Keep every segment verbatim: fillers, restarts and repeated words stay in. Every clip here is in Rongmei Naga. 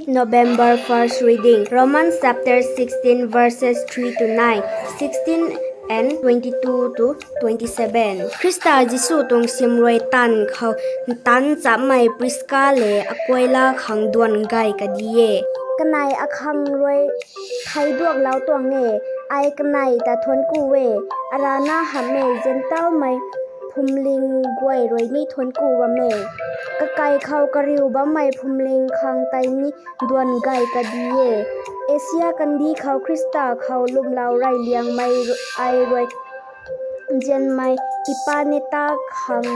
November first reading, Romans chapter sixteen, verses three to nine, sixteen and twenty-two to twenty-seven. Khrista Jisu tuang sim rui taanv khou ntan chapmei Priska le Akuila khang duan gay kadi e. Kanei akhang rui theiduaklou tuang e, ai kanei ta thuanc ku e, arana hamhmei Zentelmei phuamling guay rui ni thuanc ku bam e. Kakai khou kariu bammei phuamling khang tei ni duan gay kadi e. Asia kandih khou Khrista khou lwmlou rey liangmei ai rui nzianmei Epaneta khang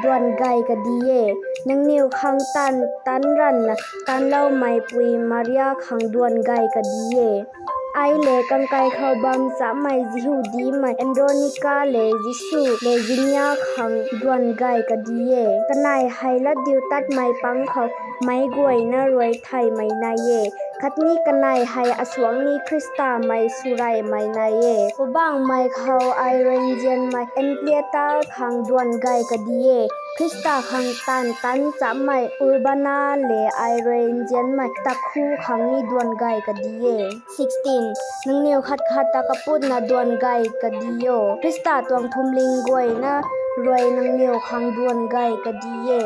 duan gay kadi e. Nangniw khang taanv tanc ranvna tancloumei pui Maria khang duan gay kadi e. Ai le kangkai khou bam chapmei Jihudimei Andronika le Jisu le Zinia khang duan gay kadi e. Kanei hei latdiutatmei pang khou meic guayna rui theymei nai e, khatni kanei hei asuangc ni Khristamei swreymei nai e. Poubauhmei khou ai rui nzianmei Ampliata khang duan gay kadi e. Khrista khang taanv tanc chapmei Urbana le ai rui nzianmei Staku khang ni duan gay kadi e. Nangniw khat khat ta kaputna duan gay kadi o. Khrista tuang phuamling guayna rui nangniw khang duan gay kadi e.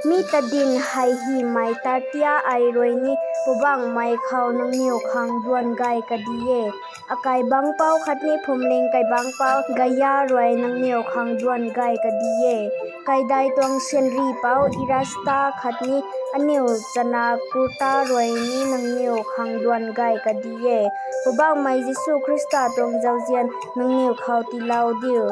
Mi tadin hei hymei Tertia ai rui ni Poubauhmei khou nangniw khang duan gay kadi e. Akaibangc pou khatni phuamling kaibangc pou Gaia rui nangniw khang duan gay kadi e. Kaidai tuang syanri pou Erasta khatni aniw chana Kuarta rui ni nangniw khang duan gay kadi e. Poubauhmei Jisu Khrista tuang zauzian nangniw khou tiilou diu.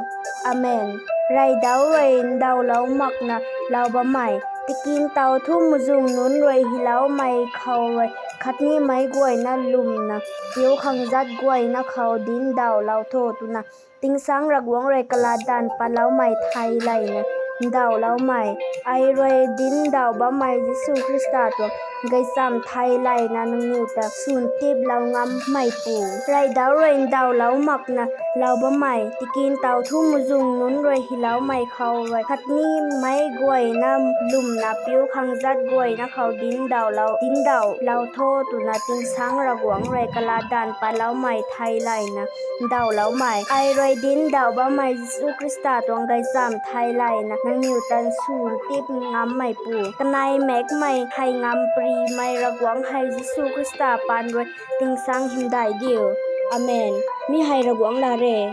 Amen. Reydauc rui ndauhlou makna lou bammei, tikintau thu muzuang nunc rui hyloumei khou rui khatni meic guayna lwmna piu khang zat guayna khou dinc ndauhlou tho twna Tingsaengc Ravguangc rui kalatdanvpatloumei theilayna ndauhloumei, ai rui dinc ndauh bammei Jisu Khrista tuang gaychamv theilayna nangniw ta swn tiplou ngammeipu. Reydauc rui ndauhlou makna lou bammei, tikintau thu muzuang nunc rui hyloumei khou rui khatni meic guayna lwmna piu khang zat guayna khou dinc ndauhlou, dinc ndauhlou tho twna Tingsaengc Ravguangc rui kalatdanvpatloumei theilayna ndauhloumei, ai rui dinc ndauh bammei Jisu Khrista tuang gaychamv theilayna nangniw ta swn tip ngammeipu. Kanei makmei hei ngamparymei Ravguangc hei Jisu Khrista paan rui tingsaeng hymdaih diu. Amen. Mi hei Ravguangc lat e.